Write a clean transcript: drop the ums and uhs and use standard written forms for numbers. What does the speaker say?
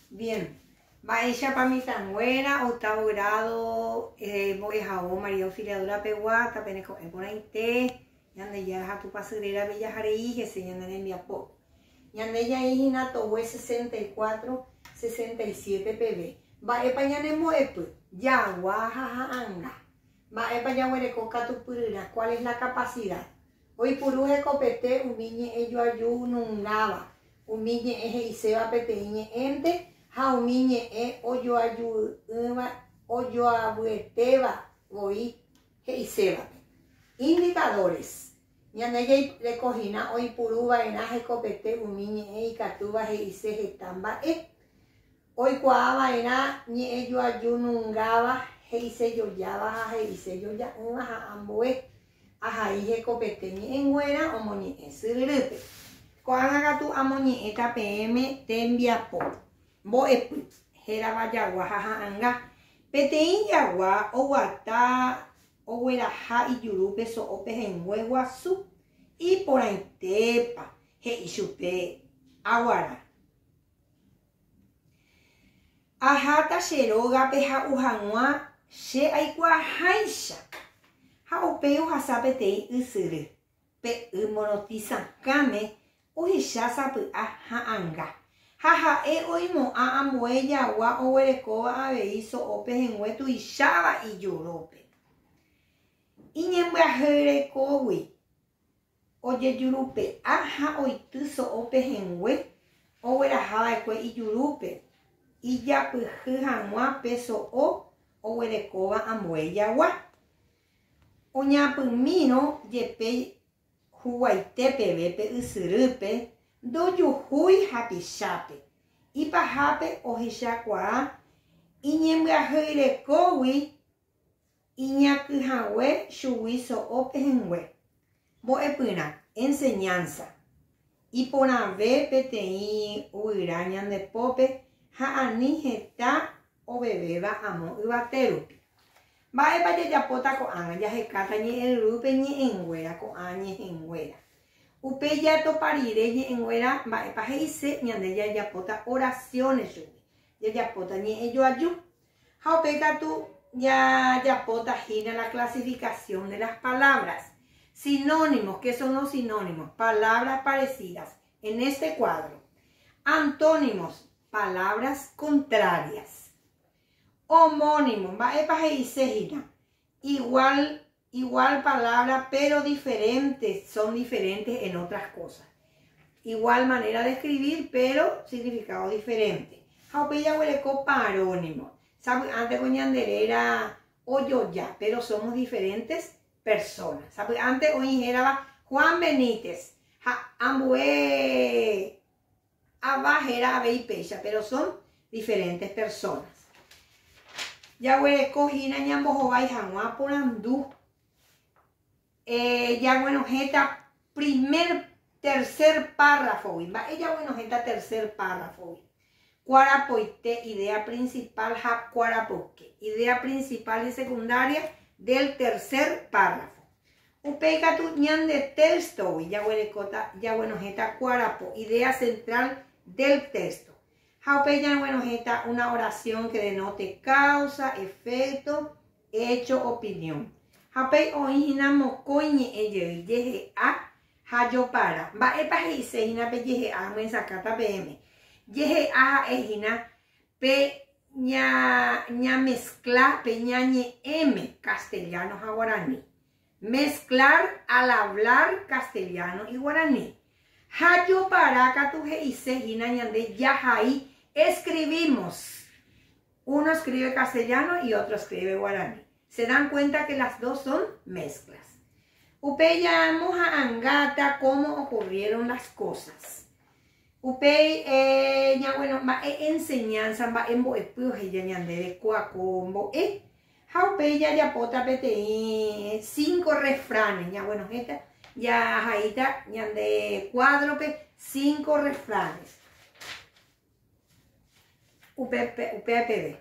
Bien. Mba'éichapa mitãnguéra octavo grado mbo'ehao María Auxiliadora pegua tapeneko'ẽ porãite, Ñandejára ha Tupãsy rérape jaharei hese ñane rembiapo. Ñande jaĩ hína togue 64, 67 peve. Mba'épa ñanembo'epy? Jagua ha ha'anga. Mba'épa jaguereko katupyryrã? Cuál es la capacidad? Oipuru hekopete umi ñe'ẽjoaju nungáva, umi ñe'ẽ he'iséva peteĩ ñe'ẽnte ha umi ñe'ẽ ojoaju'ỹva ojoavyetéva voi he'isévape. Indicadores. Ñande jairekohína oipuruva'erã hekopete umi ñe'ẽ ikatúva he'ise heta mba'e. Oikuaava'erã ñe'ẽjoaju nungáva, he'isejojáva ha he'isejoja'ỹva ha ambue. Ahai hekopete ñe'ẽnguéra omoñe'ẽ syryrýpe. Ko'ág̃a katu amoñe'ẽta peẽme tembiapo, mbo'epy, hérava jagua ha ha'ãnga. Peteĩ jagua oguata ogueraha ijurúpe so'o pehẽngue guasu. Iporãitépa, he'i chupe aguara. Aháta che rógape ha'u hag̃ua che aikuaaháicha. Ha upéi ohasa peteĩ ysyry, pe y morotĩ sakãme ohecha sapy'a ha'ãnga. Ha ha'e oimo'ã ambue jagua oguerekóva avei so'o pehẽngue tuicháva ijurúpe. Iñembyahýirekógui Ojejurupe'a ha oity so'o pehẽngue oguerahava'ekue ijurúpe, ijapyhy hag̃ua pe so'o oguerekóva ambue jagua. Oñapymírõ jepe huguaite peve pe ysyrýpe, ndojuhúi hapichápe. Ipahápe ohechakuaa iñembyahýirekógui Iñakyhague chugui so'o pehẽngue. Mbo'epyrã, enseñanza. Iporãve peteĩ guyra ñande pópe ha ani heta ovevéva amo yvate rupi. Mba'épa jajapóta ko'ág̃a jahekáta ñe'ẽryrúpe ñe'ẽnguéra ko'ã ñehẽnguéra. Upéi jatopa rire ñe'ẽnguéra mba'épa he'ise ñande jajapóta oraciones chugui. Jajapóta ñe'ẽjoaju. Ha upéi katu jajapóta hína la clasificación de las palabras. Sinónimos, ¿qué son los sinónimos? Palabras parecidas en este cuadro. Antónimos, palabras contrarias. Homónimos, mba'épa he'ise hína? Igual, igual palabra, pero diferentes, son diferentes en otras cosas. Igual manera de escribir, pero significado diferente. Ha upéi jaguereko parónimo. Sapy'ánte ko ñande réra ojoja, pero somos diferentes personas. Sapy'ánte oĩ hérava Juan Benítez ha ambue Ava héra avei péicha, pero son diferentes personas. Jaguereko hína ñambohovái hag̃ua porandu. Eh, jaguenohẽta primer, tercer párrafogui. Mba'e jaguenohẽta tercer párrafogui? Kuarapoite, idea principal ha kuarapoke. Idea principal y secundaria del tercer párrafo. Upéi katu ñande téxtogui jaguerekóta jaguenohẽta kuarapo, idea central del texto. Ha upéi jaguenohẽta una oración que denote causa, efecto, hecho, opinión. Ha upéi oĩ hína mokõi ñe'ẽ jey, jehe'a ha jopara. Mba'épa he'ise hína pe jehe'a amyesakãta peẽme? Jehe'a ha'e hína pe ñamezcla pe ñañe'ẽme castellano ha guarani. Mezclar al hablar castellano y guarani. Ha jopara katu he'ise hína ñande jahai, escribimos. Uno escribe castellano y otro escribe guarani. Se dan cuenta que las dos son mezclas. Upéi ñamoha'angáta cómo ocurrieron las cosas. Upéi ñagueno mba'e enseñanza, mba'e mbo'epy oheja ñandéve kóa ko mbo'e, ha upéi jajapóta peteĩ cinco refranes, ñaguenohẽta, jahaíta ñande cuadro-pe cinco refranes. Upe, upéva peve.